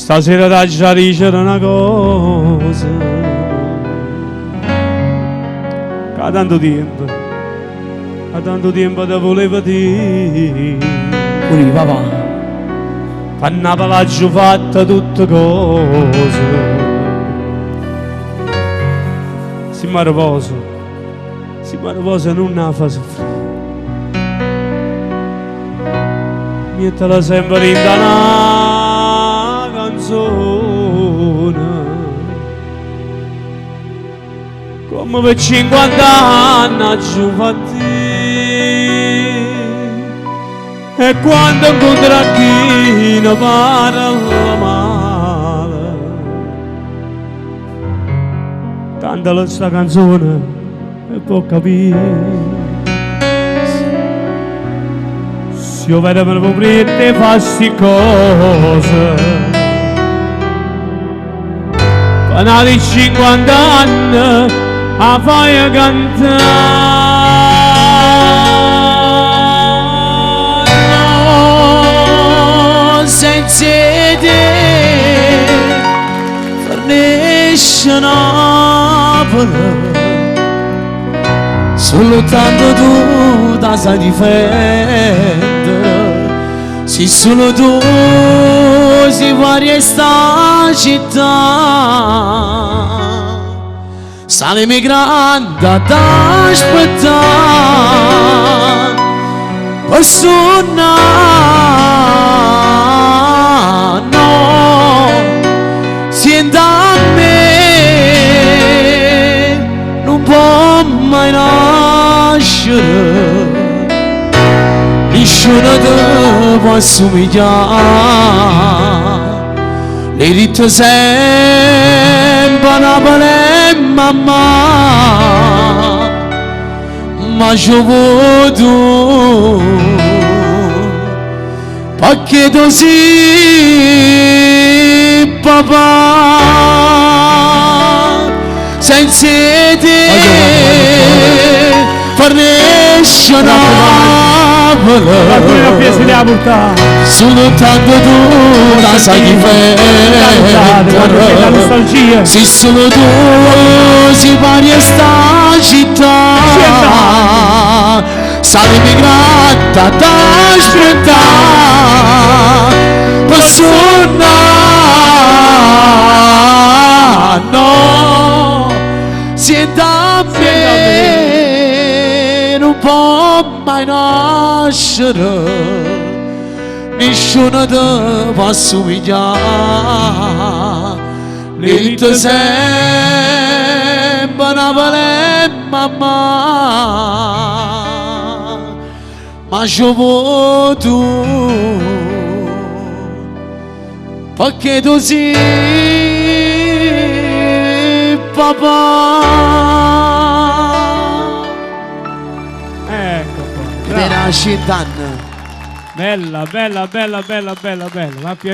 Stasera t'aggia dicere na cosa. Che 'a tanto tiempo, 'a tanto tiempo te vulevo dì. Pure io, papà. Pe' Napule aggio fatto tutte cose. Si m'arreposo, si m'arreposo nun 'a fa suffrì. Miettela sempre dint' a na canzone. Comme pe cinquant'anne aggio fatto io. E quando 'ncontro a chi ne parla male, cantala 'sta canzone e po' capì. Si 'o vero me ne vuo' fa 'sti cose. Pe n'ati cinquant'anne 'a faje cantà. No, senza 'e te fernesce Napule. Soltanto tu t' 'a sai difendere. Si solo tu si guarda sta città. Sta l'emigrante ad aspettà. Per sunnà, no, siente a me, nun può mai nascere, nisciuno te può assomigliare. L'hê ditto sempe Napule è mammà, ma ce vuò tu, pecché tu si papà. Senza 'e te fernesce Napule. Soltanto tu t' 'a sai difendere. Si solo tu si pari sta città. Sta l'emigrante ad aspettà. Per sunnà, no, siente a me, nun può mai nascere, nisciuno te può assomigliare. L'hê ditto sempe Napule è mammà, ma ce vuò tu, pecché tu si papà. Ecco qua. Era cient'anne. Bella, bella, bella, bella, bella, bella.